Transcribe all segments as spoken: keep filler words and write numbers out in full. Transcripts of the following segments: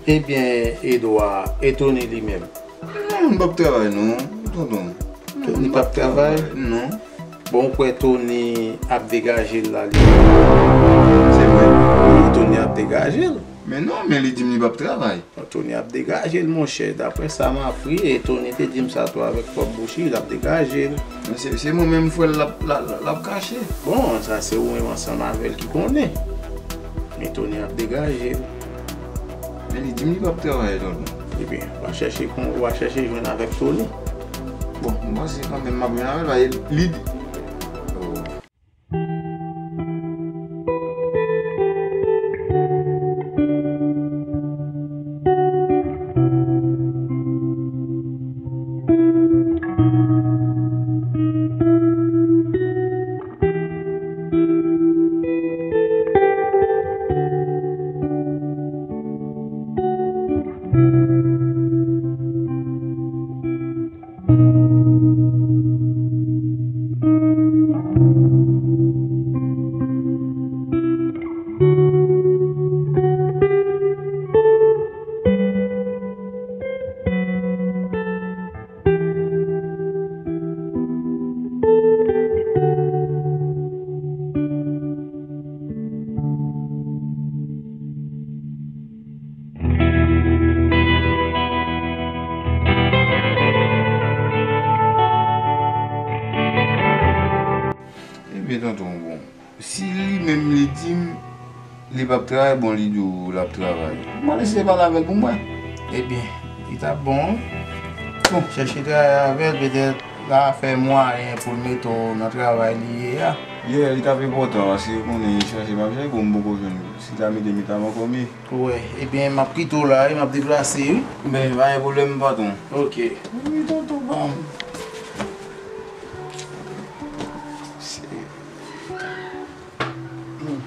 Ebyen, Edwa, e Tony li menm? Non, li p ap travay non, tonton. Tony p ap travay? Non. Bon, ou kwè Tony ap degaje l la, li? Se vre? Wi, Tony ap degaje l. Men non, men li di m li p ap travay. Bon, Tony ap degaje l, monchè. Daprè sa m apri, e Tony te di m sa tou avèk pwòp bouch li, l ap degaje l. Men se, se mwen menm frè l l ap, l ap, l ap kache. Bon, sa se ou menm ansanm avè l ki konnen. Men Tony ap degaje l. Men li di m li p ap travay, tonton. Ebyen, w a chèche kon, w a chèche jwenn avèk Tony. Bon, m panse kanmenm m ap jwenn avè l, paske li di. Ebyen, tonton, bon. Si li menm li di m li p ap travay, bon, li di w l ap travay. Mwen eseye pale avè l pou m wè. Ebyen, li t ap bon, wi. Bon. Chèche travay avè l, petèt l a fè mwayen pou l mete w nan travay li ye a. Yè, li t ap enpòtan, paske ou konnen chache m ap chache, bon, m poko jwenn. Si l ta mete m, li t ap ankò mye. Wi, ebyen, m ap kite w la, wi, m ap deplase, wi. Ben, pa gen pwoblèm, patwon. Ok. Wi, tonton, ban m. Se Hmm.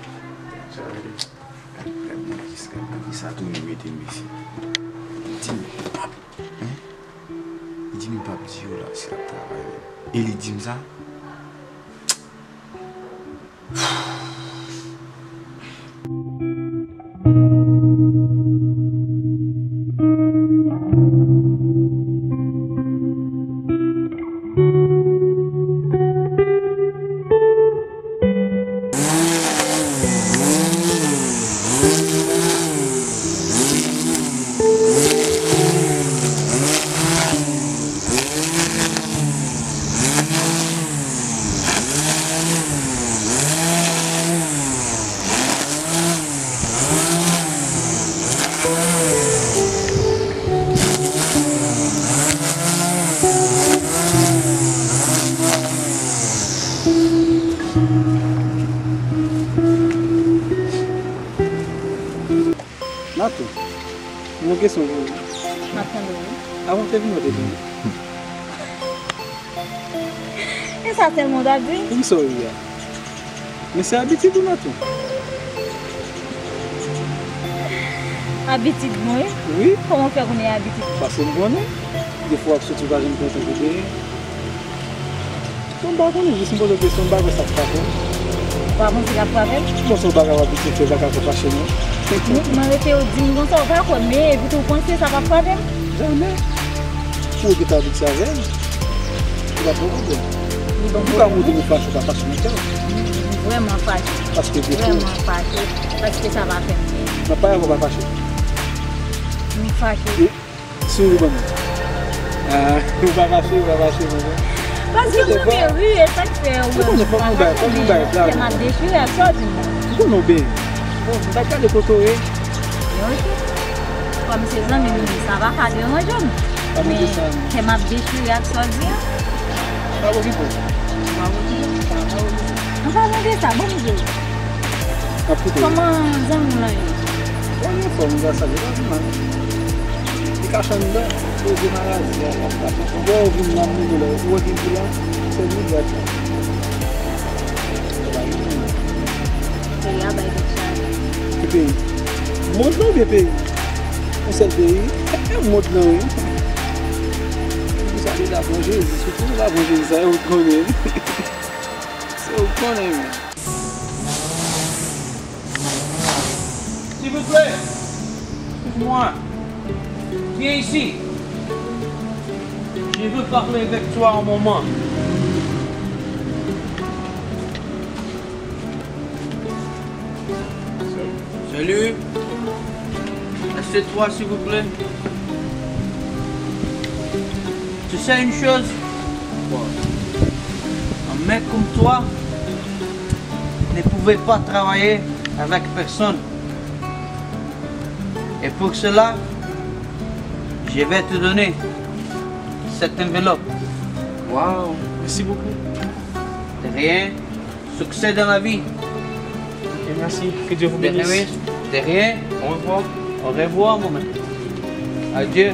Sa vle di, gad, gad nan kisa, gad nan kisa Tony mete m isi. Li di m p ap, hein? Li di m p ap di yo la si l ap travay menm. E li di m sa? Natou, m gen yon kesyon pou ou. M ap tande w, wi. Avan w te vini, w te byen? E sa sèlman w t ap di? Poukisa w ri a? Men se abitid ou, Natou. Abitid mwen? Wi. Kòman w fè konnen e abitid? Paske m konnen. Defwa w ap soti, w pa janm kontan pou de. Bon, m pa konnen, jis m poze w kesyon, m pa kwè sa k frape w. Ou pa panse l ap frape m? Bon, se yon bagay w abitye fè, w pa ka fè fache non. Mwen rete w di m konsa, ou pa kwè m, men epi tou ou panse sa p ap frape m? Jamè. Ou gentan abitye avè l. Ou pa pran pwoblèm. Ou ka montre m ou fache, ou pa fache nan kè w. M vrèman fache. Paske de tou. Vrèman fache. Paske sa pa fè m byen. Nan pa avè w pa fache. M fache. Si w ri ban mwen. Ah, ou pa fache, ou pa fache, mwen. Paske m renmen ri, e sa k fè ou wè m pa fache, men kè m ap dechire ak sa w di m nan. Ou konnen w byen. Bon, m pa gade kote w ye. Ok. Kòm se zanmi m li, sa pa ka deranje m. Men kè m ap dechire ak sa w di a. Pa okipe w. Pa okipe w. Pa okipe w. M pa tande sa, bon, m di w. Ap koute w. Kòman zanmi w lan ye? Bon, li anfòm, gras a Dye, pa gen mal. Li kache anndan, poze maladi a, l ap kache. Ou wè ou vin la, m rive la, ou wè ki di la, se li gad la. Peyi a bay tèt chaje. Ki peyi? Mond lan oubyen peyi? Yon sèl peyi? E mond lan, wi. Pou sa, li la pran Jezi, sitou li la pran Jezi, sa yo konnen. Se ou k konnen, men. S'il vous plaît, excuse-moi. Viens ici. Je veux parler avec toi un moment. Salut. Assieds-toi, s'il vous plaît. Tu sais une chose? Un mec comme toi ne pouvait pas travailler avec personne. Et pour cela, je vais te donner cette enveloppe. Wow, merci beaucoup. De rien. Succès dans la vie. Et merci. Que Dieu vous De bénisse. rien. De rien. Au revoir. Au revoir, mon ami. Adieu.